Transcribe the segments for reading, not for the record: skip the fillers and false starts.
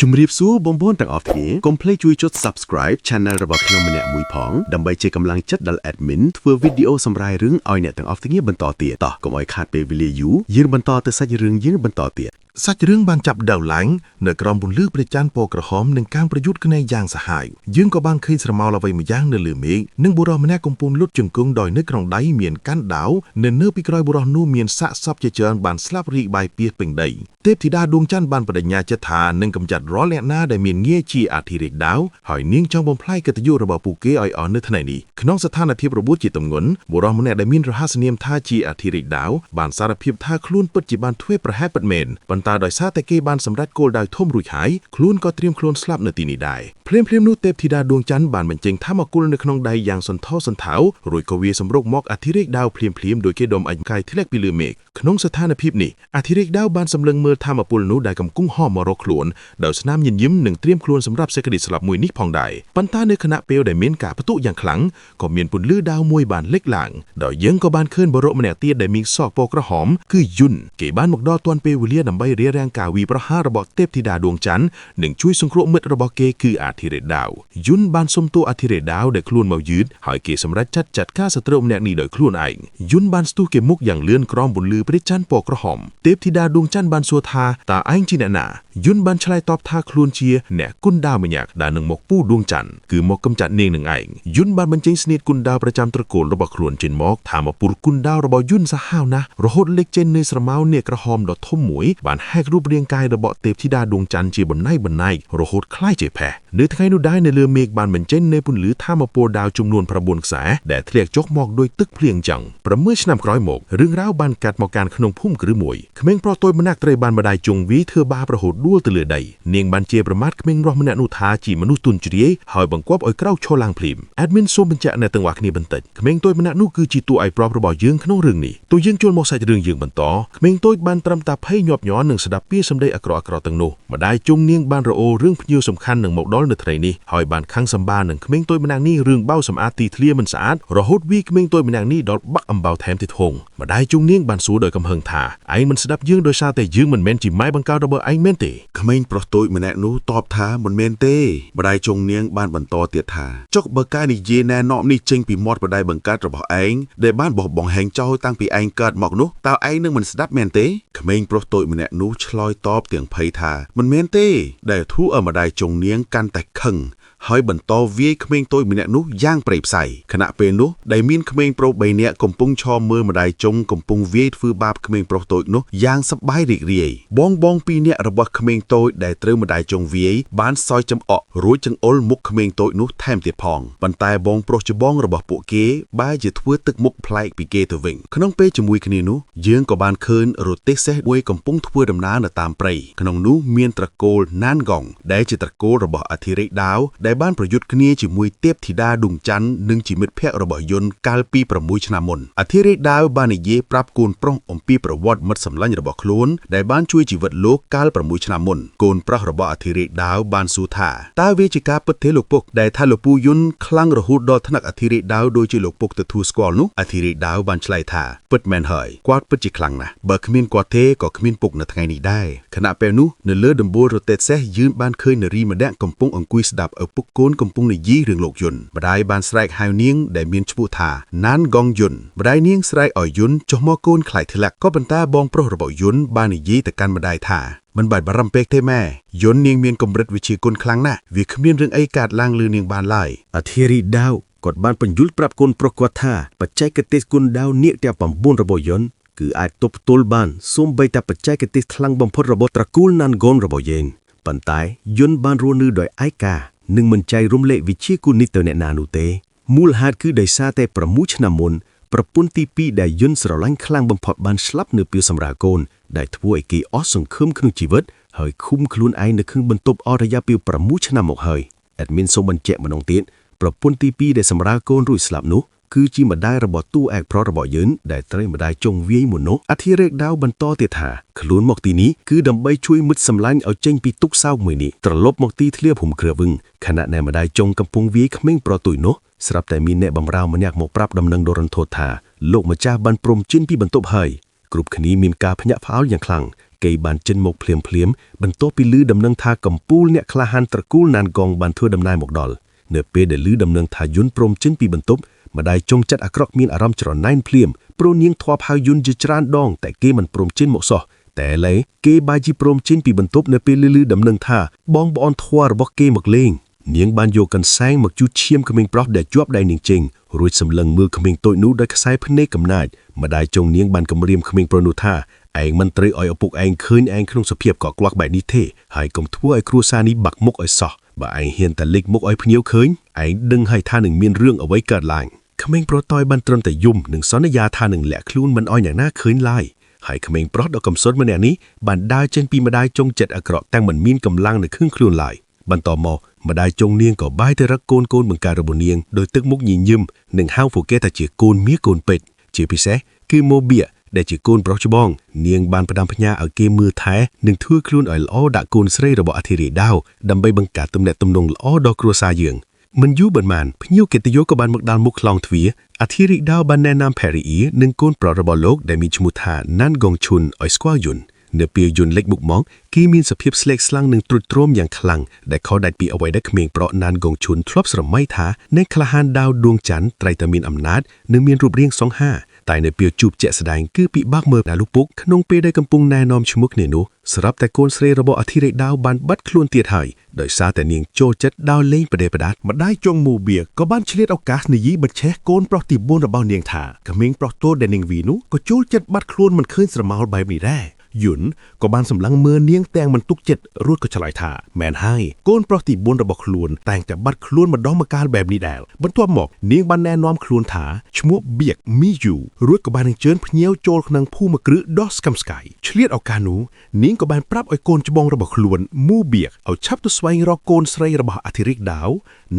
ជំរាបសួរបងប្អូនទាំងអស់គ្នាកុំភ្លេចជួយចុច Subscribe Channel របស់ខ្ញុំម្នាក់មួយផងដើម្បីជាកម្លាំងចិត្តដល់ Admin ធ្វើវីដេអូសម្រាយរឿងឲ្យអ្នកទាំងអស់គ្នាបន្តទៀតតោះកុំឲ្យខាតពេលវេលាយូរយើងបន្តទៅសាច់រឿងយើងបន្តទៀត សាច់រឿងបានចាប់ដើមឡើងនៅក្រោមពន្លឺព្រះច័ន្ទពណ៌ក្រហមនិងការប្រយុទ្ធគ្នាយ៉ាងសាហាវយើងក៏បានឃើញស្រមោលអ្វីម្យ៉ាងនៅលើមេឃនិងបុរសម្នាក់កំពុងលុតជង្គង់ដោយនៅក្នុងដៃមានកាន់ដាវនៅនៅពីក្រោយបុរសនោះមានសាកសពជាច្រើនបានស្លាប់រីកបាយពាសពេញដីទេពធីតាដួងច័ន្ទបានបដិញ្ញាចិត្តថានឹងកម្ចាត់រាល់អ្នកណាដែលមានងារជាអធិរាជដាវហើយនាងចង់បំផ្លាញកិត្តិយសរបស់ពួកគេឲ្យអស់នៅថ្ងៃនេះក្នុងស្ថានភាពរបួសជាទម្ងន់បុរសម្នាក់ដែលមានរហស្សនាមថាជាអធិរាជដាវបានសារភាពថាខ្លួនពិតជាបានធ្វើប្រហែសពិតមែនប៉ុន្តែដោយសារតែគេបានសម្រេចគោលដៅធំរួចហើយខ្លួនក៏ត្រៀមខ្លួនស្លាប់នៅទីនេះដែរភ្លាមៗនោះទេពធីតាដួងច័ន្ទបានបញ្ចេញធម៌គុលនៅក្នុងដៃយ៉ាងសន្ធោសន្ធៅរួចក៏វាសម្រុកមកអធិរាជដាវភ្លាមៗដោយគេដុំអញកាយធ្លាក់ពីលើមេឃក្នុងស្ថានភាពនេះអធិរាជដាវបានសម្លឹងមើលធម៌ពលនោះដែលកំពុងហោះមករកខ្លួនដោយស្នាមញញឹមនិងត្រៀមខ្លួនសម្រាប់សេចក្តីស្លាប់មួយនេះផងដែរប៉ុន្តែនៅខណៈពេលដែលមានការផ្ទុះយ៉ាងខ្លាំងក៏មានពន្លឺដាវមួយបានលេចឡើងដោយយើងក៏បានឃើញបុរសម្នាក់ទៀតដែលមានសក់ពណ៌ក្រហមគឺយុនគេបានមកដល់ទាន់ពេលវេលាដើម្បីរារាំងការវាយប្រហាររបស់ទេពធីតាដួងច័ន្ទនិងជួយសង្គ្រោះមិត្តរបស់គេគឺអធិរាជដាវយុនបានសុំទោសអធិរាជដាវដែលខ្លួនមកយឺតហើយគេសម្រេចចាត់ចាត់ការសត្រូវម្នាក់នេះដោយខ្លួនឯងយុនបានស្ទុះគេមុខយ៉ាងលឿនក្រោមពន្លឺព្រះច័ន្ទពណ៌ក្រហមទេពធីតាដួងច័ន្ទបានសួរថាតើឯងជាអ្នកណាយុនបានឆ្លើយតបថាខ្លួនជាអ្នកគុណដាវម្នាក់ដែលនឹងមកពូដួងច័ន្ទគឺមកកំចាត់នាងនឹងឯងយុនបានបញ្ចេញស្នៀតគុណដាវប្រចាំត្រកូលរបស់ខ្លួនចេញមកថាមកពូលគុណដាវរបស់យុនសាហាវណាស់រហូតលេចចេញនៃស្រមោលនាគក្រហមដ៏ធំមួយបានហែករូបរាងកាយរបស់ទេពធីតាដួងច័ន្ទជាបន្ណៃបន្ណៃរហូតคล้ายជាផេះនៅថ្ងៃនោះដែរនៅលើមេឃបានបញ្ចេញនៃពន្លឺធម៌ពលដាវចំនួន9ខ្សែដែលធ្លាក់ចុះមកដោយទឹកភ្លៀងចឹង6ឆ្នាំក្រោយមករឿងរ៉ាវបានកាត់មកកាន់ក្នុងភូមិគ្រឹះមួយក្មេងប្រុសតូចម្នាក់ត្រូវបានម្ដាយជងវីធ្វើបាបរហូតដួលទៅលើដីនាងបានជាប្រមាថក្មេងរស់ម្នាក់នោះថាជាមនុស្សទុនជ្រាយហើយបង្គាប់ឲ្យក្រោកឈរឡើងភ្លាម admin សូមបញ្ជាក់អ្នកទាំងអស់គ្នាបន្តិចក្មេងតូចម្នាក់នោះគឺជាតួឯកប្របរបស់យើងក្នុងរឿងនេះទោះយើងចូលមកសាច់រឿងយើងបន្តក្មេងតូចបានត្រឹមតែភ័យញាប់ញ័រនឹងស្ដាប់ពាក្យសម្ដីអាក្រក់ៗទាំងនោះម្ដាយជងនាងបានរអូលរឿងភ្ញៀវសំខាន់នឹងមកដល់នៅថ្ងៃនេះហើយបានខឹងសម្បារនឹងក្មេងតូចម្នាក់នេះរឿងបៅសម្អាតទីធ្លាមិនស្អាតរហូតវាយក្មេងតូចម្នាក់នេះដល់បាក់អំបៅថែមទៀតហងម្ដាយជងនាងបានសួរដោយកំហឹងថាឯងមិនស្ដាប់យើងដោយសារតែយើងមិនមែនជាម៉ែបង្កើតរបស់ឯងមែនទេ ក្មេងប្រុសតូចម្នាក់នោះតបថាមិនមែនទេម្ដាយចុងនាងបានបន្តទៀតថាចុកបើការនិយាយណែនាំនេះចេញពីមាត់ម្ដាយបង្កើតរបស់ឯងដែលបានបោះបង់ហែងចោលតាំងពីឯងកើតមកនោះតើឯងនឹងមិនស្ដាប់មែនទេក្មេងប្រុសតូចម្នាក់នោះឆ្លើយតបទាំងភ័យថាមិនមែនទេដែលធ្វើឲ្យម្ដាយចុងនាងកាន់តែខឹងហើយបន្តវាយក្មេងតូចម្នាក់នោះយ៉ាងព្រៃផ្សៃខណៈពេលនោះដែលមានក្មេងប្រុស3នាក់កំពុងឈរមើលម្ដាយចុងកំពុងវាយធ្វើបាបក្មេងប្រុសតូចនោះយ៉ាងសប្បាយរីករាយបងបងពីរនាក់របស់ក្មេងតូចដែលត្រូវម្ដាយចុងវាយបានសោយចំអករួចចង្អុលមុខក្មេងតូចនោះថែមទៀតផងប៉ុន្តែបងប្រុសច្បងរបស់ពួកគេបែរជាធ្វើទឹកមុខប្លែកពីគេទៅវិញក្នុងពេលជាមួយគ្នានោះយើងក៏បានឃើញរទេះសេះមួយកំពុងធ្វើដំណើរនៅតាមព្រៃក្នុងនោះមានត្រកូលណានហ្គងដែលជាត្រកូលរបស់អធិរាជដាវដែលបានប្រយុទ្ធគ្នាជាមួយទេពធីតាដួងច័ន្ទនិងជាមិត្តភក្តិរបស់យុនកាលពី6ឆ្នាំមុនអធិរាជដាវបាននិយាយប្រាប់កូនប្រុសអំពីប្រវត្តិមិត្តសម្លាញ់របស់ខ្លួនដែលបានជួយជីវិតលោកកាល6ឆ្នាំមុនកូនប្រុសរបស់អធិរាជដាវបានសួរថាតើវាជាការពិតទេលោកពុកដែលថាលោកពូយុនខ្លាំងរហូតដល់ថ្នាក់អធិរាជដាវដូចជាលោកពុកទទួលស្គាល់នោះអធិរាជដាវបានឆ្លើយថាពិតមែនហើយគាត់ពិតជាខ្លាំងណាស់បើគ្មានគាត់ទេក៏គ្មានពុកនៅថ្ងៃនេះដែរខណៈពេលនោះនៅលើដំបូលរទេះសេះយឺនបានឃើញនារីម្នាក់កំពុងអង្គុយស្ដាប់ឪពុកកូនកំពុងនិយាយរឿងលោកយុនម្ដាយបានស្រែកហៅនាងដែលមានឈ្មោះថាណានហ្គងយុនម្ដាយនាងស្រែកឲ្យយុនចុះមកកូនខ្លាយធ្លាក់ក៏ប៉ុន្តែបងប្រុសរបស់យុនបាននិយាយទៅកាន់ម្ដាយថាមិនបាច់បារម្ភពេកទេម៉ែយុននាងមានកម្រិតវិជ្ជាគុណខ្លាំងណាស់វាគ្មានរឿងអីកើតឡើងលើនាងបានឡើយ អធិរាជដាវគាត់បានបញ្យល់ប្រាប់កូនប្រុសគាត់ថាបច្ចេកទេសគុណដាវនាគទាំង9របស់យុនគឺអាចទប់ទល់បានសូម្បីតែបច្ចេកទេសខ្លាំងបំផុតរបស់ត្រកូលណានហ្គនរបស់យើងប៉ុន្តែយុនបានរស់នៅដោយឯកានិងមិនចែករំលែកវិជ្ជាគុណនេះទៅអ្នកណានោះទេមូលហេតុគឺដោយសារតែ6ឆ្នាំមុនប្រពន្ធទី2ដែលយុនស្រឡាញ់ខ្លាំងបំផុតបានស្លាប់នៅពេលសម្រាលកូនដែលធ្វើឲ្យគេអស់សង្ឃឹមក្នុងជីវិតហើយឃុំខ្លួនឯងនៅក្នុងបន្ទប់អស់រយៈពេល6ឆ្នាំមកហើយ admin សូមបញ្ជាក់ម្ដងទៀតប្រពន្ធទី2ដែលសម្រាលកូនរួចស្លាប់នោះគឺជាម្ដាយរបស់តួឯកប្រុសរបស់យើងដែលត្រូវម្ដាយចុងវាយមុននោះអធិរាជដាវបន្តទៀតថាខ្លួនមកទីនេះគឺដើម្បីជួយមិត្តសម្លាញ់ឲ្យចេញពីទុក្ខសោកមួយនេះត្រឡប់មកទីធ្លាភូមិគ្រឿវិញខណៈដែលម្ដាយចុងកំពុងវាយក្មេងប្រុសទូចនោះស្រាប់តែមានអ្នកបម្រើម្នាក់មកប្រាប់ដំណឹងដ៏រន្ធត់ថាលោកម្ចាស់បានព្រមចេញពីបន្ទប់ហើយគ្រប់គ្នាមានការភ្ញាក់ផ្អើលយ៉ាងខ្លាំង គេបានចេញមកភ្លាមភ្លាមៗបន្ទាប់ពីឮដំណឹងថាកំពូលអ្នកក្លាហានត្រកូលណានកងបានធ្វើដំណើរមកដល់នៅពេលដែលឮដំណឹងថាយុនព្រមចេញពីបន្ទប់ម្ដាយចុងចិត្តអាក្រក់មានអារម្មណ៍ច្រណែនភ្លាមព្រោះនាងធ្លាប់ហៅយុនជាច្រើនដងតែគេមិនព្រមចេញមកសោះតែឥឡូវគេបែរជាព្រមចេញពីបន្ទប់នៅពេលឮដំណឹងថាបងប្អូនធွာរបស់គេមកលេងនាងបានយកកន្សែងមកជូតឈាមក្មេងប្រុសដែលជាប់ដៃនាងចេញរួចសម្លឹងមើលក្មេងតូចនោះដោយខ្សែភ្នែកកំណាចម្ដាយចុងនាងបានគំរាមក្មេងប្រុសនោះថាឯងមិនត្រូវឲ្យឪពុកឯងឃើញឯងក្នុងសភាពកក់ក្វាក់បែបនេះទេហើយកុំធ្វើឲ្យគ្រួសារនេះបាក់មុខឲ្យសោះបើឯងហ៊ានតែលេចមុខឲ្យភ្ញៀវឃើញឯងដឹងហើយថានឹងមានរឿងអ្វីកើតឡើងក្មេងប្រុសតយបានត្រឹមតែយំនិងសន្យាថានឹងលាក់ខ្លួនមិនឲ្យអ្នកណាឃើញឡើយហើយក្មេងប្រុសដ៏កំសត់ម្នាក់នេះបានដើរចេញពីម្ដាយចុងចិត្តអាក្រក់ទាំងមិនមានកម្លាំងនៅខឹងខ្លួនឡើយបន្តមកម្ដាយចុងនាងក៏បាយទៅរកកូនកូនបង្កើតរបស់នាងដោយទឹកមុខញញឹមនិងហៅពួកគេថាជាកូនមាសកូនពេជ្រជាពិសេសគឺម៉ូបៀដែលជាកូនប្រុសច្បងនាងបានផ្ដាំផ្ញើឲ្យគេមើលថែនិងធ្វើខ្លួនឲ្យល្អដាក់កូនស្រីរបស់អធិរាជដាវដើម្បីបង្កើតទំនាក់ទំនងល្អដល់គ្រួសារយើងមិនយូរប៉ុន្មានភ្ញៀវកិត្តិយសក៏បានមកដល់មុខខ្លោងទ្វារអធិរាជដាវបានណែនាំភរិយានិងកូនប្រុសរបស់លោកដែលមានឈ្មោះថាណាន់ហ្គងឈុនឲ្យស្គាល់យុននៅពេលយុនលេចមុខមកគេមានសភាពស្លេកស្លាំងនិងទ្រុឌទ្រោមយ៉ាងខ្លាំងដែលខុសដាច់ពីអ្វីដែលក្មេងប្រុសណានហ្គងឈុនធ្លាប់ស្រមៃថាអ្នកក្លាហានដាវដួងច័ន្ទត្រូវតែមានអំណាចនិងមានរូបរាងសង្ហាតែនៅពេលជួបជាក់ស្ដែងគឺពិបាកមើលដល់លោកពុកក្នុងពេលដែលកំពុងណែនាំឈ្មោះគ្នានោះស្រាប់តែកូនស្រីរបស់អធិរាជដាវបានបាត់ខ្លួនទៀតហើយដោយសារតែនាងចូលចិត្តដើរលេងប្រដេប្រដា ម្ដាយចុងមូបៀក៏បានឆ្លៀតឱកាសនិយាយបញ្ឆេះកូនប្រុសទី4របស់នាងថាក្មេងប្រុសតូចដែលនាងវីនោះក៏ចូលចិត្តបាត់ខ្លួនមិនឃើញស្រមោលបែបនេះដែរយុនក៏បានសម្លឹងមើលនាងទាំងមិនទុកចិត្តរួចក៏ឆ្លើយថាមែនហើយកូនប្រុសទី4របស់ខ្លួនតែងតែបាត់ខ្លួនម្ដងម្កាលបែបនេះដែរបន្ទាប់មកនាងបានណែនាំខ្លួនថាឈ្មោះបៀកមីយូរួចក៏បានអញ្ជើញភ្ញៀវចូលក្នុងភូមិគ្រឹះដ៏ស្កឹមស្កៃឆ្លៀតឱកាសនោះនាងក៏បានប្រាប់ឲ្យកូនច្បងរបស់ខ្លួនមូបៀកឲ្យឆាប់ទៅស្វែងរកកូនស្រីរបស់អធិរាជដាវ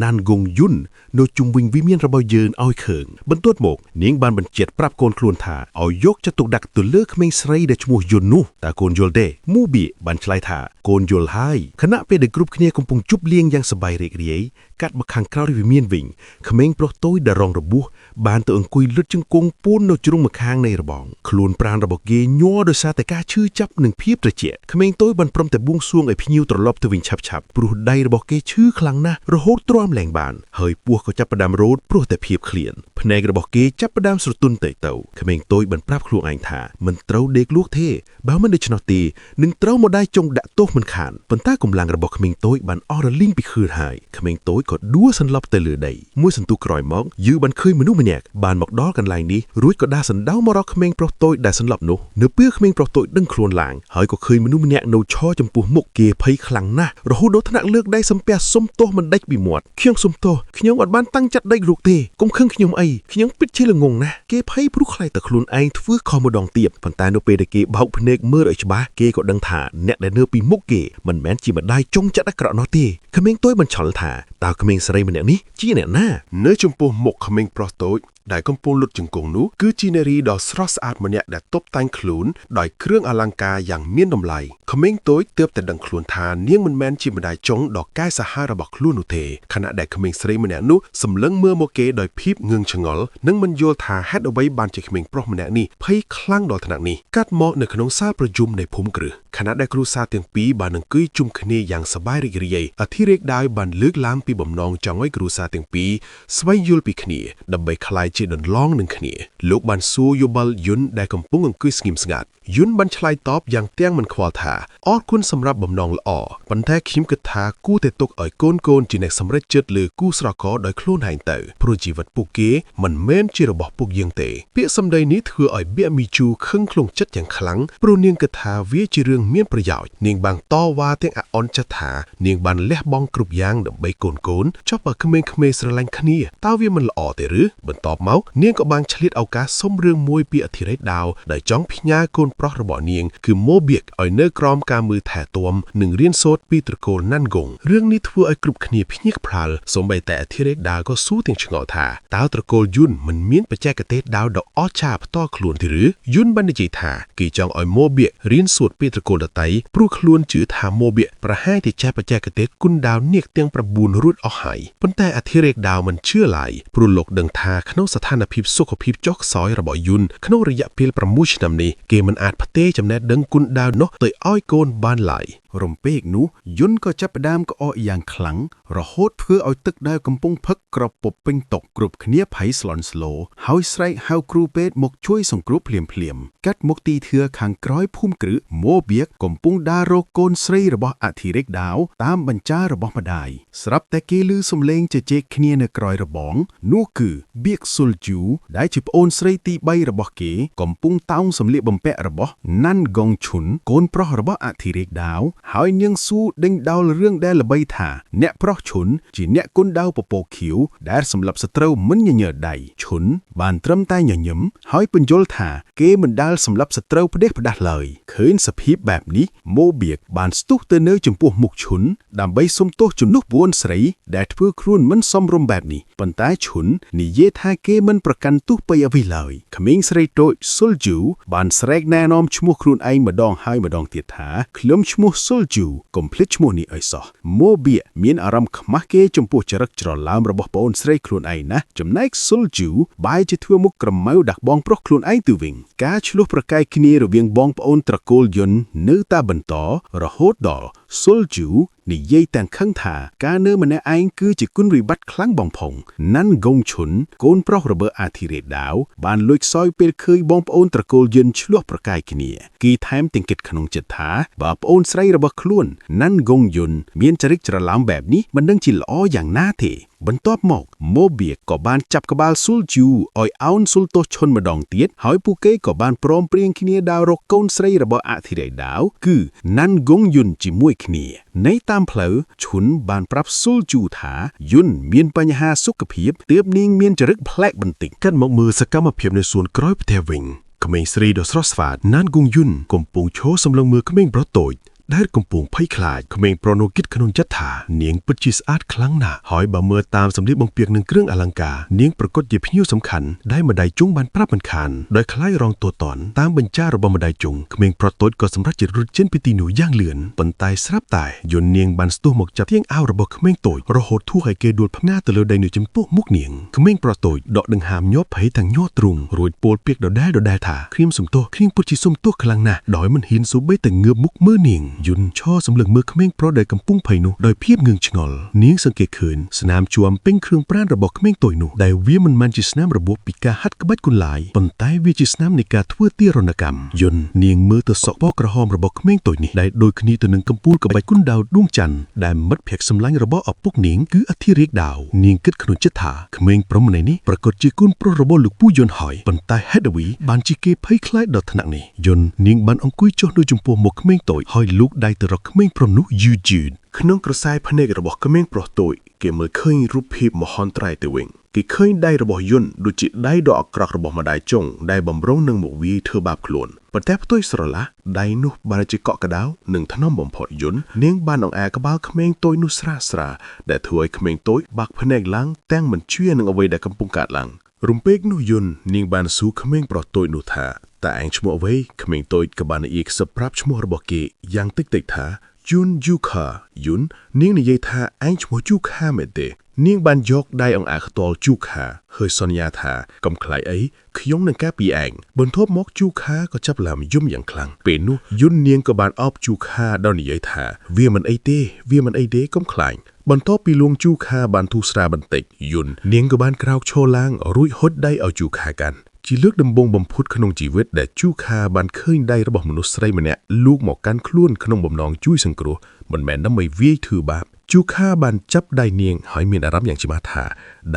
ណានហ្គងយុននៅជុំវិញវិមានរបស់យើងឲ្យឃើញបន្ទាប់មកនាងបានបញ្ជាក់ប្រាប់កូនខ្លួនថាឲ្យយកចិត្តទុកដាក់ទៅលើក្មេងស្រីដែលឈ្មោះយុននោះតើកូនយល់ទេមូបៀបានឆ្លើយថាកូនយល់ហើយខណៈពេលដែលគ្រប់គ្នាកំពុងជប់លៀងយ៉ាងសប្បាយរីករាយកាត់មកខាងក្រៅវិមានវិញក្មេងប្រុសតូចដែលរងរបួសបានទៅអង្គុយលុតជង្គង់ពួននៅជ្រុងម្ខាងនៃរបងខ្លួនប្រាណរបស់គេញ័រដោយសារតែការឈឺចាប់និងភាពត្រជាក់ក្មេងតូចបានព្រមតែបួងសួងឲ្យភ្ញៀវត្រឡប់ទៅវិញឆាប់ៗព្រោះដៃរបស់គេឈឺខ្លាំងណាស់រហូតទ្រាំលែងបានហើយពោះក៏ចាប់ផ្ដើមរោទព្រោះតែភាពឃ្លានភ្នែករបស់គេចាប់ផ្ដើមស្រទន់ទៅទៅក្មេងតូចបានប្រាប់ខ្លួនឯងថាមិនត្រូវដេកលក់ទេបើមិនដូច្នោះទេនឹងត្រូវមកដៃចុងដាក់ទោសមិនខានប៉ុន្តែកម្លាំងរបស់ក្មេងតូចបានអស់រលីងពីខឿនហើយក្មេងតូចក៏ដួលសន្លប់ទៅលើដីមួយសន្ទុះក្រោយមកយឺបានឃើញមនុស្សម្នាក់បានមកដល់កន្លែងនេះរួចក៏ដាស់សណ្ដៅមករកក្មេងប្រុសតូចដែលសន្លប់នោះនៅពេលក្មេងប្រុសតូចដឹងខ្លួនឡើងហើយក៏ឃើញមនុស្សម្នាក់នៅឈរចំពោះមុខគេភ័យខ្លាំងណាស់រហូតដល់ថ្នាក់លើកដៃសំពះសុំទោសមិនដេចពីមាត់ខ្ញុំសុំទោសខ្ញុំអត់បានតាំងចិត្តដេកលោកទេកុំខឹងខ្ញុំអីខ្ញុំពិតជាល្ងងណាស់គេភ័យព្រោះខ្លាចតែខ្លួនឯងធ្វើខុសម្ដងទៀតប៉ុន្តែនៅពេលដែលគេបោកភ្នែកមើលឲ្យច្បាស់គេក៏ដឹងថាអ្នកដែលនៅពីមុខគេមិនមែនជាម្ដាយចុងចិត្តអាក្រក់នោះទេក្មេងតូចមិនឆល់ថាតើក្មេងស្រីម្នាក់នេះជាអ្នកណា នៅចំពោះមុខក្មេងប្រុសតូចដែលកំពុងលុតជង្គង់នោះគឺជានារីដ៏ស្រស់ស្អាតម្នាក់ដែលតុបតែងខ្លួនដោយគ្រឿងអលង្ការយ៉ាងមានតម្លៃក្មេងតូចទើបតែដឹងខ្លួនថានាងមិនមែនជាម្ដាយចុងដ៏កែសាហាវរបស់ខ្លួននោះទេខណៈដែលក្មេងស្រីម្នាក់នោះសម្លឹងមើលមកគេដោយភាពងឿងឆ្ងល់និងមិនយល់ថាហេតុអ្វីបានជាក្មេងប្រុសម្នាក់នេះភ័យខ្លាំងដល់ថ្នាក់នេះកាត់មកនៅក្នុងសាលប្រជុំនៃភូមិគ្រឹះខណៈដែលគ្រួសារទាំងពីរបានអង្គុយជុំគ្នាយ៉ាងសប្បាយរីករាយអធិរាជដាវបានលើកឡើងពីបំណងចង់ឲ្យគ្រួសារទាំងពីរស្វែងយល់ពីគ្នាដើម្បីក្លាយជាដន្លងនឹងគ្នាលោកបានសួរយោបល់យុនដែលកំពុងអង្គុយស្ងៀមស្ងាត់យុនបានឆ្លើយតបយ៉ាងទាំងមិនខ្វល់ថាអរគុណសម្រាប់បំណងល្អប៉ុន្តែខ្ញុំគិតថាគួរតែទុកឲ្យកូនកូនជាអ្នកសម្រេចចិត្តលើគូស្រករដោយខ្លួនឯងទៅព្រោះជីវិតពួកគេមិនមែនជារបស់ពួកយើងទេពាក្យសម្ដីនេះធ្វើឲ្យបៀកមីជូខឹងខ្លួនចិត្តយ៉ាងខ្លាំងព្រោះនាងគិតថាវាជារឿងមានប្រយោជន៍នាងបានតវ៉ាទាំងអអន់ចិត្តថានាងបានលះបង់គ្រប់យ៉ាងដើម្បីកូនកូនចុះបើក្មេងៗស្រឡាញ់គ្នាតើវាមិនល្អទេឬបន្ទាប់មកនាងក៏បានឆ្លៀតឱកាសសុំរឿងមួយពីអធិរាជដាវដែលចង់ផ្ញើកូនប្រុសរបស់នាងគឺម៉ូបៀកឲ្យនៅក្រោមការមើលថែទាំនិងរៀនសូត្រពីត្រកូលណាន់ហ្គងរឿងនេះធ្វើឲ្យគ្រប់គ្នាភ្ញាក់ផ្អើលសូម្បីតែអធិរាជដាវក៏សួរទាំងឆ្ងល់ថាតើត្រកូលយុនមិនមានបច្ចេកទេសដាវដ៏អស្ចារ្យផ្ទាល់ខ្លួនទេឬយុនបាននិយាយថាគេចង់ឲ្យម៉ូបៀករៀនសូត្រពីត្រកូល គលដទៃព្រោះខ្លួនជឿថាម៉ូបៀកប្រហែលជាចេះបច្ចេកទេសគុនដាវនាគទាំង9រួចអស់ហើយប៉ុន្តែអធិរាជដាវមិនជឿឡើយព្រោះលោកដឹងថាក្នុងស្ថានភាពសុខភាពចុះខ្សោយរបស់យុនក្នុងរយៈពេល6ឆ្នាំនេះគេមិនអាចផ្ទេរចំណេះដឹងគុនដាវនោះទៅឲ្យកូនបានឡើយ រំពេកនោះយុនក៏ចាប់ផ្ដើមក្អកយ៉ាងខ្លាំងរហូតធ្វើឲ្យទឹកដែលកំពុងផឹកក្រពប់ពេញតុគ្រប់គ្នាភ័យស្លន់ស្លោហើយស្រែកហៅគ្រូពេទ្យមកជួយសង្គ្រោះភ្លាមភ្លាមៗកាត់មកទីធឿខាងក្រោយភូមិគ្រឹះម៉ូបៀកកំពុងដើររកកូនស្រីរបស់អធិរាជដាវតាមបញ្ចារបស់ម្ដាយស្រាប់តែគេឮសំឡេងជជែកគ្នានៅក្រោយរបង នោះគឺបៀកស៊ុលជូដែលជាប្អូនស្រីទី3របស់គេ កំពុងតោងសម្លៀកបំពាក់របស់ណាន់ហ្គងឈុនកូនប្រុសរបស់អធិរាជដាវហើយនាងស៊ូដេញដោលរឿងដែលល្បីថា អ្នកប្រុសឈុនជាអ្នកគុនដាវពពកខៀវដែលសម្លាប់សត្រូវមិនញញើតដៃឈុនបានត្រឹមតែញញឹមហើយពន្យល់ថាគេមិនដែលសម្លាប់សត្រូវផ្ដេសផ្ដាស់ឡើយឃើញសភាពបែបនេះម៉ូបៀកបានស្ទុះទៅនៅចំពោះមុខឈុនដើម្បីសុំទោសជំនួសប្អូនស្រីដែលធ្វើខ្លួនមិនសមរម្យបែបនេះប៉ុន្តែឈុននិយាយថាគេមិនប្រកាន់ទោសពៃអ្វីឡើយក្មេងស្រីតូចស៊ុលជូបានស្រែកណែនាំឈ្មោះខ្លួនឯងម្ដងហើយម្ដងទៀតថាខ្ញុំឈ្មោះស៊ុលជូកុំភ្លេចឈ្មោះនេះឲ្យសោះម៉ូបៀកមានអារម្មណ៍ខ្មាស់គេចំពោះចរិតច្រឡើមរបស់ប្អូនស្រីខ្លួនឯងណាស់ចំណែកស៊ុលជូបែរជាធ្វើមុខក្រមៅដាក់បងប្រុសខ្លួនឯងទៅវិញការឆ្លោះប្រកែកគ្នារវាងបងប្អូនត្រកូលយុននៅតែបន្តរហូតដល់ស៊ុលជូនិយាយទាំងខឹងថាការនៅម្នាក់ឯងគឺជាគុណវិបត្តិខ្លាំងបងផុងណាន់ហ្គងឈុនកូនប្រុសរបស់អាធិរេដាវបានលួចសោយពេលឃើញបងប្អូនត្រកូលយុនឆ្លោះប្រកែកគ្នាគេថែមទាំងគិតក្នុងចិត្តថាបើប្អូនស្រីរបស់ខ្លួនណាន់ហ្គងយុនមានចរិតច្រឡោមបែបនេះមិនដឹងជាល្អយ៉ាងណាទេបន្ទាប់មកម៉ូបៀកក៏បានចាប់ក្បាលស៊ុលជូឲ្យអោនស៊ុលទោសឈុនម្ដងទៀតហើយពួកគេក៏បានព្រមព្រៀងគ្នាដើររកកូនស្រីរបស់អធិរាជដាវគឺណាន់ហ្គងយុនជាមួយគ្នានៅតាមផ្លូវឈុនបានប្រាប់ស៊ុលជូថាយុនមានបញ្ហាសុខភាពទើបនាងមានចរិតប្លែកបន្តិច កាត់មកមើលសកម្មភាពនៅសួនក្រោយផ្ទះវិញក្មេងស្រីដ៏ស្រស់ស្អាតណានគងយុនកំពុងឈរសម្លឹងមើលក្មេងប្រុសតូចដែលកំពុងភ័យខ្លាចក្មេងប្រុសនោះគិតក្នុងចិត្តថានាងពិតជាស្អាតខ្លាំងណាស់ហើយបើមើលតាមសម្លៀកបំពាក់និងគ្រឿងអលង្ការនាងប្រកាសជាភ្ញៀវសំខាន់ដែលម្ដាយជុងបានប្រាប់មិនខានដោយខ្លាចរងទោសទណ្ឌតាមបញ្ជារបស់ម្ដាយជុងក្មេងប្រុសតូចក៏សម្រេចចិត្តរត់ចេញពីទីនោះយ៉ាងលឿនប៉ុន្តែស្រាប់តែយន្តនាងបានស្ទុះមកចាប់ទាងអាវរបស់ក្មេងតូចរហូតធូរឲ្យគេដួលផ្ងាទៅលើដីនៅចំពោះមុខនាងក្មេងប្រុសតូចដកដង្ហើមញាប់ភ័យទាំងញ័រទ្រូងរួចពោលពាក្យដដែលដដែលថាគ្រាមសុំទោសគ្រាមពិតជាសុំទោសខ្លាំងណាស់ដោយមិនហ៊ានសូម្បីតែងើបមុខមើលនាងយុនឈរសម្លឹងមើលក្មេងប្រុសដែលកំពុងភ័យនោះដោយភាពងឿងឆ្ងល់នាងសង្កេតឃើញស្នាមជួមពេញគ្រឿងប្រាណរបស់ក្មេងតូចនោះដែលវាមិនមែនជាស្នាមរបួសពីការហាត់ក្បាច់គុនឡើយប៉ុន្តែវាជាស្នាមនៃការធ្វើទារុណកម្មយុននាងមើលទៅសក់ពណ៌ក្រហមរបស់ក្មេងតូចនេះដែលដូចគ្នាទៅនឹងកំពូលក្បាច់គុនដាវដួងច័ន្ទដែលមិត្តភក្តិសម្លាញ់របស់ឪពុកនាងគឺអធិរាជដាវនាងគិតក្នុងចិត្តថាក្មេងប្រុសម្នាក់នេះប្រកាសជាគុនប្រុសរបស់លោកពូយុនហើយប៉ុន្តែហេតុអ្វីបានជាគេភ័យខ្លាចដល់ថ្នាក់នេះយុននាងបានអង្គុយចុះនៅចំពោះមុខក្មេងតូចហើយលូកដៃទៅរកក្មេងប្រុសនោះយឺតយឺតក្នុងក្រសែភ្នែករបស់ក្មេងប្រុសតូចគេមើលឃើញរូបភាពមហន្តរាយទៅវិញគេឃើញដៃរបស់យុនដូចជាដៃដ៏អាក្រក់របស់ម្ដាយចុងដែលបំរុងនឹងមកវាយធ្វើបាបខ្លួនប៉ុន្តែផ្ទុយស្រឡះដៃនោះបានជាកក់ក្ដៅនិងថ្នមបំផុតយុននាងបានអង្អែលក្បាលក្មេងតូចនោះស្រាលស្រាលដែលធ្វើឲ្យក្មេងតូចបាក់ភ្នែកឡើងទាំងមិនជឿនឹងអ្វីដែលកំពុងកើតឡើងរំពេកនោះយុននាងបានសួរក្មេងប្រុសតូចនោះថាតើឯងឈ្មោះអ្វីក្មេងតូចក៏បាននិយាយខ្សឹបប្រាប់ឈ្មោះរបស់គេយ៉ាងតិចៗថាយុនយូខាយុននាងនិយាយថាឯងឈ្មោះយូខាមែនទេនាងបានយកដៃអង្អែលខ្ទាល់ជូខាហើយសន្យាថាកុំខ្លាចអីខ្ញុំនឹងការពារឯងបន្ទាប់មកជូខាក៏ចាប់ឡាំយំយ៉ាងខ្លាំងពេលនោះយុននាងក៏បានអោបជូខាដោយនិយាយថាវាមិនអីទេវាមិនអីទេកុំខ្លាចបន្ទាប់ពីលួងជូខាបានធូរស្រាលបន្តិចយុននាងក៏បានក្រោកឈរឡើងរួចហុចដៃឲ្យជូខាកាន់ជាលើកដំបូងបំផុតក្នុងជីវិតដែលជូខាបានឃើញដៃរបស់មនុស្សស្រីម្នាក់លូកមកកាន់ខ្លួនក្នុងបំណងជួយសង្គ្រោះមិនមែនដើម្បីវាយធ្វើបាបជូខាបានចាប់ដៃនាងហើយមានអារម្មណ៍យ៉ាងច្បាស់ថា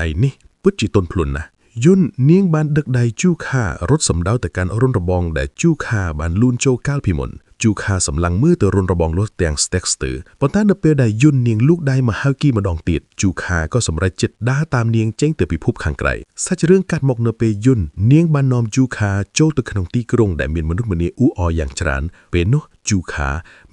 ដៃនេះពិតជាទន់ភ្លន់ណាស់យុននាងបានដឹកដៃជូខារត់សម្ដៅទៅកាន់រុនរបងដែលជូខាបានលូនចូលកាលពីមុនជូខាសម្លឹងមើលទៅរុនរបងលុះទាំងស្ទែកស្ទើប៉ុន្តែនៅពេលដែលយុននាងលូកដៃមកហៅគីម្ដងទៀតជូខាក៏សម្រេចចិត្តដើរតាមនាងចេញទៅពិភពខាងក្រៅសាច់រឿងកាត់មកនៅពេលយុននាងបាននាំជូខាចូលទៅក្នុងទីក្រុងដែលមានមនុស្សម្នាអ៊ូអរយ៉ាងច្រើនពេលនោះជូខា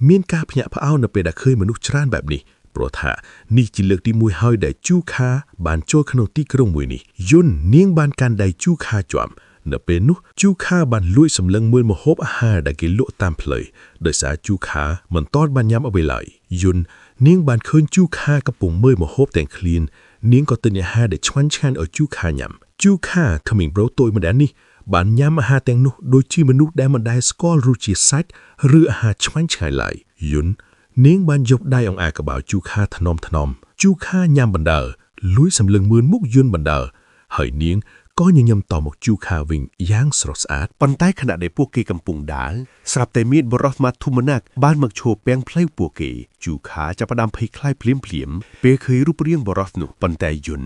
មានការភ្ញាក់ផ្អើលនៅពេលដែលឃើញមនុស្សច្រើនបែបនេះព្រោះថានេះជាលើកទី1ហើយដែលជូខាបានចូលក្នុងទីក្រុងមួយនេះយុននាងបានកាន់ដៃជូខាជាប់ នៅពេលនោះជូខាបានលួចសម្លឹងមើលម្ហូបអាហារដែលគេលក់តាមផ្លូវដោយសារជូខាមិនទាន់បានញ៉ាំអ្វីឡើយយុននាងបានឃើញជូខាកំពុងមើលម្ហូបទាំងឃ្លាននាងក៏ទិញអាហារដែលឆ្ងាញ់ឆ្ងាញ់ឲ្យជូខាញ៉ាំជូខាក្មេងប្រុសតូចម្នាក់នេះបានញ៉ាំអាហារទាំងនោះដូចជាមនុស្សដែលមិនដែលស្គាល់រសជាតិសាច់ឬអាហារឆ្ងាញ់ឆ្ងាយឡើយយុននាងបានយកដៃអង្អារក្បាលជូខាថ្នមថ្នមជូខាញ៉ាំបណ្ដើលួចសម្លឹងមើលមុខយុនបណ្ដើហើយនាងក៏ញញឹមតមកជូខាវិញយ៉ាងស្រស់ស្អាត ប៉ុន្តែខណៈដែលពួកគេកំពុងដើរស្រាប់តែមានបុរសមាធុម្នាក់បានមកឈរពាំងផ្លូវពួកគេជូខាចាប់ផ្ដើមភ័យខ្លាចភ្លាមភ្លាមៗពេលឃើញរូបរាងបុរសនោះប៉ុន្តែយុន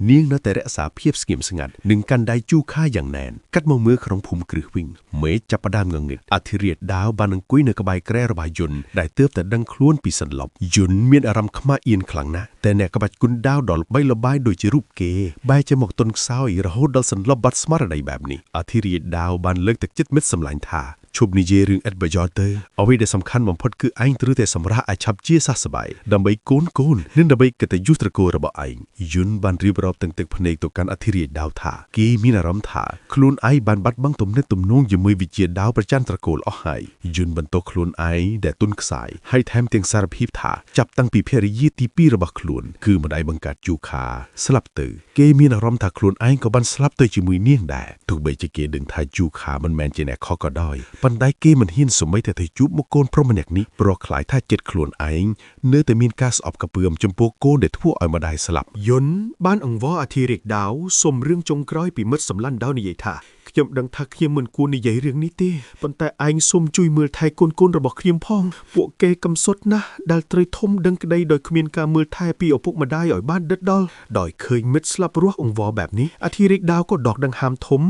នាងនៅតែរក្សាភាពស្ងៀមស្ងាត់និងកាន់ដៃជូខាយ៉ាងណែនកាត់មកមើលក្នុងភូមិគ្រឹះវិញមេឃចាប់ផ្ដើមងងឹតអធិរាជដាវបានអង្គុយនៅក្បែរគ្រែរបស់យុនដែលទើបតែដឹងខ្លួនពីសន្លប់យុនមានអារម្មណ៍ខ្មាស់អៀនខ្លាំងណាស់តែអ្នកក្បាច់គុនដាវដ៏ល្បីល្បាញដូចជារូបគេបែរជាមកទន់ខ្សោយរហូតដល់សន្លប់បាត់ស្មារតីបែបនេះអធិរាជដាវបានលើកទឹកចិត្តមិត្តសម្លាញ់ថាឈប់និយាយរឿងឥតប្រយោជន៍ទៅអ្វីដែលសំខាន់បំផុតគឺឯងត្រូវតែសម្រាកឲ្យឆាប់ជាសះស្បើយដើម្បីកូនកូននិងដើម្បីកិត្តិយសត្រកូលរបស់ឯងយុនបានរៀបរាប់ទាំងទឹកភ្នែកទៅកាន់អធិរាជដាវថាគេមានអារម្មណ៍ថាខ្លួនឯងបានបាត់បង់ទំនាក់ទំនងជាមួយវិជ្ជាដាវប្រច័ណ្ឌត្រកូលអស់ហើយយុនបន្តខ្លួនឯងដែលទុនខ្សែយហើយថែមទាំងសារភាពថាចាប់តាំងពីភរិយាទី2របស់ខ្លួនគឺម្ដាយបង្កើតជូខាស្លាប់ទៅគេមានអារម្មណ៍ថាខ្លួនឯងក៏បានស្លាប់ទៅជាមួយនាងដែរទោះបីជាគេដឹងថាជូខាមិនមែនជាអ្នកខុសក៏ដោយប៉ុន្តែគេមិនហ៊ានសូម្បីតែទៅជួបមុខកូនប្រុសម្នាក់នេះព្រោះខ្លាចថាចិត្តខ្លួនឯងនៅតែមានការស្អប់កពឿមចំពោះកូនដែលធ្វើឲ្យម្ដាយស្លាប់ យុនបានអង្វរអធិរាជដាវសុំរឿងចុងក្រោយពីមិត្តសម្លាញ់ដាវនិយាយថាខ្ញុំដឹងថាខ្ញុំមិនគួរនិយាយរឿងនេះទេប៉ុន្តែឯងសូមជួយមើលថែកូនៗរបស់ខ្ញុំផងពួកគេកំសត់ណាស់ដែលត្រូវធំដឹងក្តីដោយគ្មានការមើលថែពីឪពុកម្ដាយឲ្យបានដិតដល់ដោយឃើញមិត្តស្លាប់រស់អង្វរបែបនេះអធិរាជដាវក៏ដកដង្ហើមធំ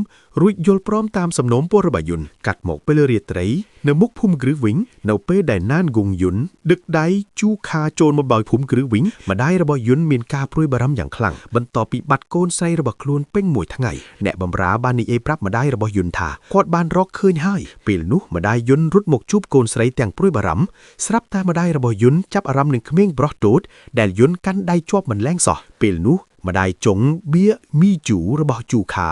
រួចយល់ព្រមតាមសំណូមពររបស់យុនកាត់មកពេលរាត្រីនៅមុខភូមិគ្រឹះវិញនៅពេលដែលណានគងយុនដឹកដៃជូខាចូលមកបើភូមិគ្រឹះវិញម្ដាយរបស់យុនមានការព្រួយបារម្ភយ៉ាងខ្លាំងបន្ទាប់ពីបាត់កូនស្រីរបស់ខ្លួនពេញមួយថ្ងៃអ្នកបម្រើបាននិយាយប្រាប់ម្ដាយរបស់យុនថាគាត់បានរកឃើញហើយពេលនោះម្ដាយយុនរត់មកជួបកូនស្រីទាំងព្រួយបារម្ភស្រាប់តែម្ដាយរបស់យុនចាប់អារម្មណ៍នឹងក្មេងប្រុសតូចដែលយុនកាន់ដៃជាប់មិនលែងសោះពេលនោះម្ដាយចុងបៀមីជូរបស់ជូខា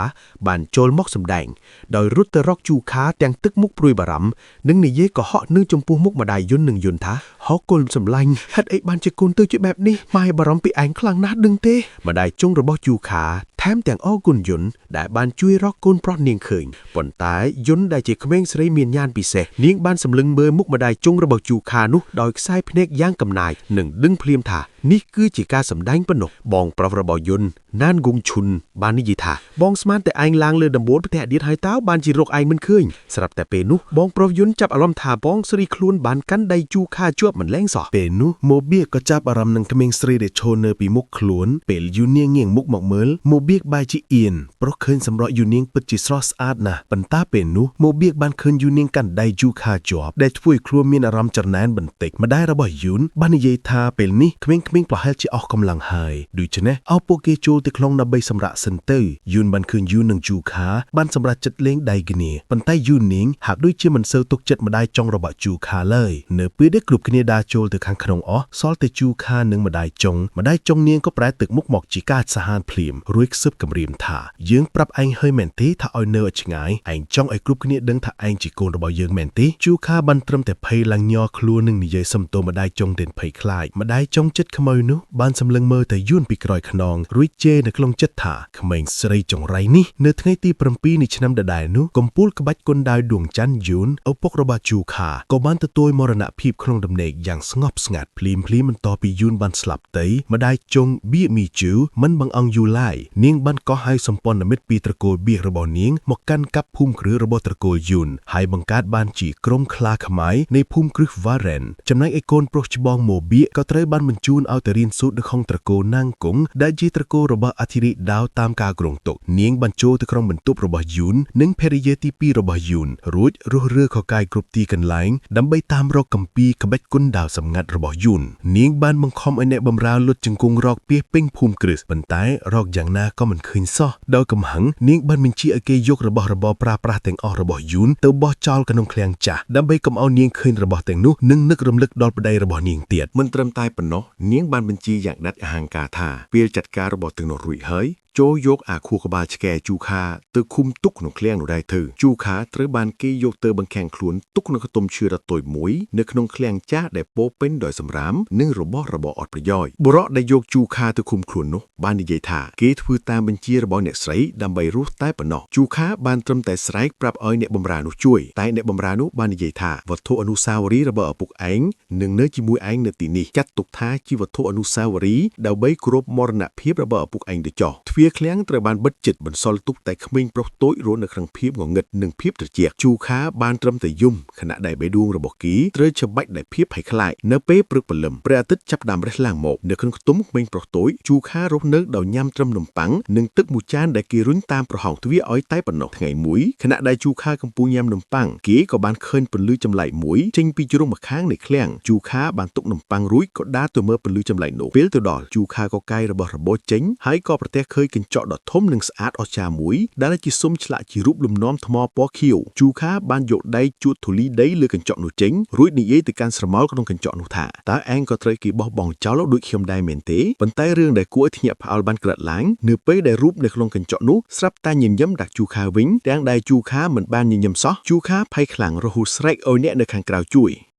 បានចូលមកសម្ដែងដោយរត់ទៅរកជូខាទាំងទឹកមុខព្រួយបារម្ភនិងនិយាយកុហកនឹងចំពោះមុខម្ដាយយុននិងយុនថាហោកុលសម្លាញ់ហេតុអីបានជាកូនទៅជាបែបនេះម៉ែបារម្ភពីឯងខ្លាំងណាស់ដឹងទេម្ដាយចុងរបស់ជូខាថែមទាំងអរគុណយុនដែលបានជួយរកកូនប្រុសនាងឃើញប៉ុន្តែយុនដែលជាក្មេងស្រីមានញាណពិសេសនាងបានសម្លឹងមើលមុខម្ដាយចុងរបស់ជូខានោះដោយខ្សែភ្នែកយ៉ាងកំណាយនិងដឹងភ្លាមថានេះគឺជាការសម្ដែងប៉ុណ្ណោះបងប្រុសរបស់យុនណានគងឈុនបាននិយាយថាបងស្មានតែឯងឡើងលើដំបូលផ្ទះទៀតហើយតើបានជារកឯងមិនឃើញស្រាប់តែពេលនោះបងប្រុសយុនចាប់អារម្មណ៍ថាបងស្រីខ្លួនបានកាន់ដៃជូខាជាប់មិនលែងសោះ ពេលនោះម៉ូបៀកក៏ចាប់អារម្មណ៍នឹងក្មេងស្រីដែលឈរនៅពីមុខខ្លួនពេលយូនាងងាកមុខមកមើលម៉ូបៀកបែរជាអៀនព្រោះឃើញសម្រស់យូនាងពិតជាស្រស់ស្អាតណាស់ប៉ុន្តែពេលនោះម៉ូបៀកបានឃើញយូនាងកាន់ដៃយូខាជាប់ដែលធ្វើឲ្យខ្លួនមានអារម្មណ៍ច្រណែនបន្តិចម្ដាយរបស់យូនបាននិយាយថាពេលនេះក្មេងៗប្រហែលជាអស់កម្លាំងហើយដូច្នេះឲ្យពួកគេចូលទៅក្នុងដើម្បីសម្រាកសិនទៅយូនបានឃើញយូននិងយូខាបានសម្រេចចិត្តលេងដៃគ្នាប៉ុន្តែយូនាងហាក់ដូចជាមិនសូវទុកចិត្តម្ដាយចុងរបស់ជូខាឡើយនៅពេលដែលគ្រប់គ្នាដើរចូលទៅខាងក្នុងអស់សល់តែជូខានិងម្ដាយចុងម្ដាយចុងនាងក៏ប្រែទឹកមុខមកជាការសាហានភ្លាមរួចខ្សឹបគំរាមថាយើងប្រាប់ឯងហើយមែនទេថាឲ្យនៅឲ្យឆ្ងាយឯងចង់ឲ្យគ្រប់គ្នាដឹងថាឯងជាកូនរបស់យើងមែនទេជូខាបានត្រឹមតែភ័យឡើងញ័រខ្លួននិងនិយាយសំទោសម្ដាយចុងទាំងភ័យខ្លាចម្ដាយចុងចិត្តខ្មៅនោះបានសម្លឹងមើលតែយួនពីក្រោយខ្នងរួចជេរនៅក្នុងចិត្តថាក្មេងស្រីចង្រៃនេះនៅថ្ងៃទី7នៃឆ្នាំដដែលនោះកំពូលក្បាច់គុនដាវដួងច័ន្ទយួនឪពុករបស់ជូខាក៏បានទទួលមរណភាពក្នុងដំណេកយ៉ាងស្ងប់ស្ងាត់ភ្លាមភ្លាមបន្ទាប់ពីយួនបានស្លាប់ទៅម្ដាយចុងបៀមីជូមិនបង្អង់យូឡាយនាងបានកោះហៅសម្ព័ន្ធមិត្តពីត្រកូលបៀរបស់នាងមកកាន់កាប់ភូមិគ្រឹះរបស់ត្រកូលយួនហើយបង្កើតបានជាក្រុមខ្លាខ្មៅនៃភូមិគ្រឹះវ៉ារ៉ែនចំណែកឯកូនប្រុសច្បងម៉ូបៀក៏ត្រូវបានបញ្ជូនឲ្យទៅរៀនសូត្រនៅក្នុងត្រកូលណាងគង់ដែលជាត្រកូលរបស់អធិរាជដាវតាមការគ្រោងទុកនាងបានចូលទៅក្នុងបន្ទប់របស់យូននិងភរិយាទី2របស់យូនរួចរុះរើខកាយគ្រប់ទីកន្លែងដើម្បីតាមរកកម្ពីក្បាច់គុនដាវសម្ងាត់របស់យូននាងបានបង្ខំឲ្យអ្នកបម្រើលុតជង្គង់រកពាសពេញភូមិគ្រឹះប៉ុន្តែរកយ៉ាងណាក៏មិនឃើញសោះដោយកំហឹងនាងបានបញ្ជាឲ្យគេយករបស់របរប្រើប្រាស់ទាំងអស់របស់យូនទៅបោះចោលក្នុងឃ្លាំងចាស់ដើម្បីកុំឲ្យនាងឃើញរបស់ទាំងនោះនិងនឹករំលឹកដល់ប្តីរបស់នាងទៀត មិនត្រឹមតែប៉ុណ្ណោះនាងបានបញ្ជាយ៉ាងដាច់អហង្ការថាពេលចាត់ការរបស់ទាំងនោះរួចហើយ ចូលយកអាខួរក្បាលឆ្កែជូខាទៅឃុំទុកក្នុងឃ្លាំងនោះដែរទៅជូខាត្រូវបានគេយកទៅបង្ខាំងខ្លួនទុកក្នុងខ្ទមឈើដ៏តូចមួយនៅក្នុងឃ្លាំងចាស់ដែលពោរពេញដោយសំរាមនិងរបស់របរអត់ប្រយោជន៍បុរសដែលយកជូខាទៅឃុំខ្លួននោះបាននិយាយថាគេធ្វើតាមបញ្ជារបស់អ្នកស្រីដើម្បីរស់តែប៉ុណ្ណោះជូខាបានត្រឹមតែស្រែកប្រាប់ឲ្យអ្នកបម្រើនោះជួយតែអ្នកបម្រើនោះបាននិយាយថាវត្ថុអនុស្សាវរីយ៍របស់ឪពុកឯងនឹងនៅជាមួយឯងនៅទីនេះចាត់ទុកថាជាវត្ថុអនុស្សាវរីយ៍ដើម្បីគោរពមរណភាពរបស់ឪពុកឯងទៅចោះទ្វារឃ្លាំងត្រូវបានបិទជិតបន្សល់ទុកតែក្មេងប្រុសតូចរស់នៅក្នុងភាពងងឹតនិងភាពត្រជាក់ជូខាបានត្រឹមតែយំខណៈដែលបេះដូងរបស់គេត្រូវច្បាច់ដោយភាពភ័យខ្លាចនៅពេលព្រឹកព្រលឹមព្រះអាទិត្យចាប់ផ្ដើមរះឡើងមកនៅក្នុងខ្ទមក្មេងប្រុសតូចជូខារស់នៅដោយញ៉ាំត្រឹមនំប៉័ងនិងទឹកមួយចានដែលគេរុញតាមប្រហោងទ្វារឲ្យតែប៉ុណ្ណោះថ្ងៃមួយខណៈដែលជូខាកំពុងញ៉ាំនំប៉័ងគេក៏បានឃើញពន្លឺចម្លែកមួយចេញពីជ្រុងម្ខាងនៃឃ្លាំងជូខាបានទុកនំប៉័ងរួចក៏ដើរទៅមើលពន្លឺចម្លែកនោះពេលទៅដល់ជូខាក៏កាយរបស់របរចេញហើយក៏ប្រទះឃើញកញ្ចក់ដ៏ធំនិងស្អាតអស្ចារ្យមួយដែលជាស៊ុមឆ្លាក់ជារូបលំនាំថ្មពណ៌ខៀវជូខាបានយកដៃជូតធូលីដីលើកញ្ចក់នោះចេញរួចនិយាយទៅកាន់ស្រមោលក្នុងកញ្ចក់នោះថាតើឯងក៏ត្រូវគេបោះបង់ចោលដូចខ្ញុំដែរមែនទេប៉ុន្តែរឿងដែលគួរឲ្យភ្ញាក់ផ្អើលបានកើតឡើងនៅពេលដែលរូបនៅក្នុងកញ្ចក់នោះស្រាប់តែញញឹមដាក់ជូខាវិញទាំងដែលជូខាមិនបានញញឹមសោះជូខាភ័យខ្លាំងរហូតស្រែកឲ្យអ្នកនៅខាងក្រៅជួយ។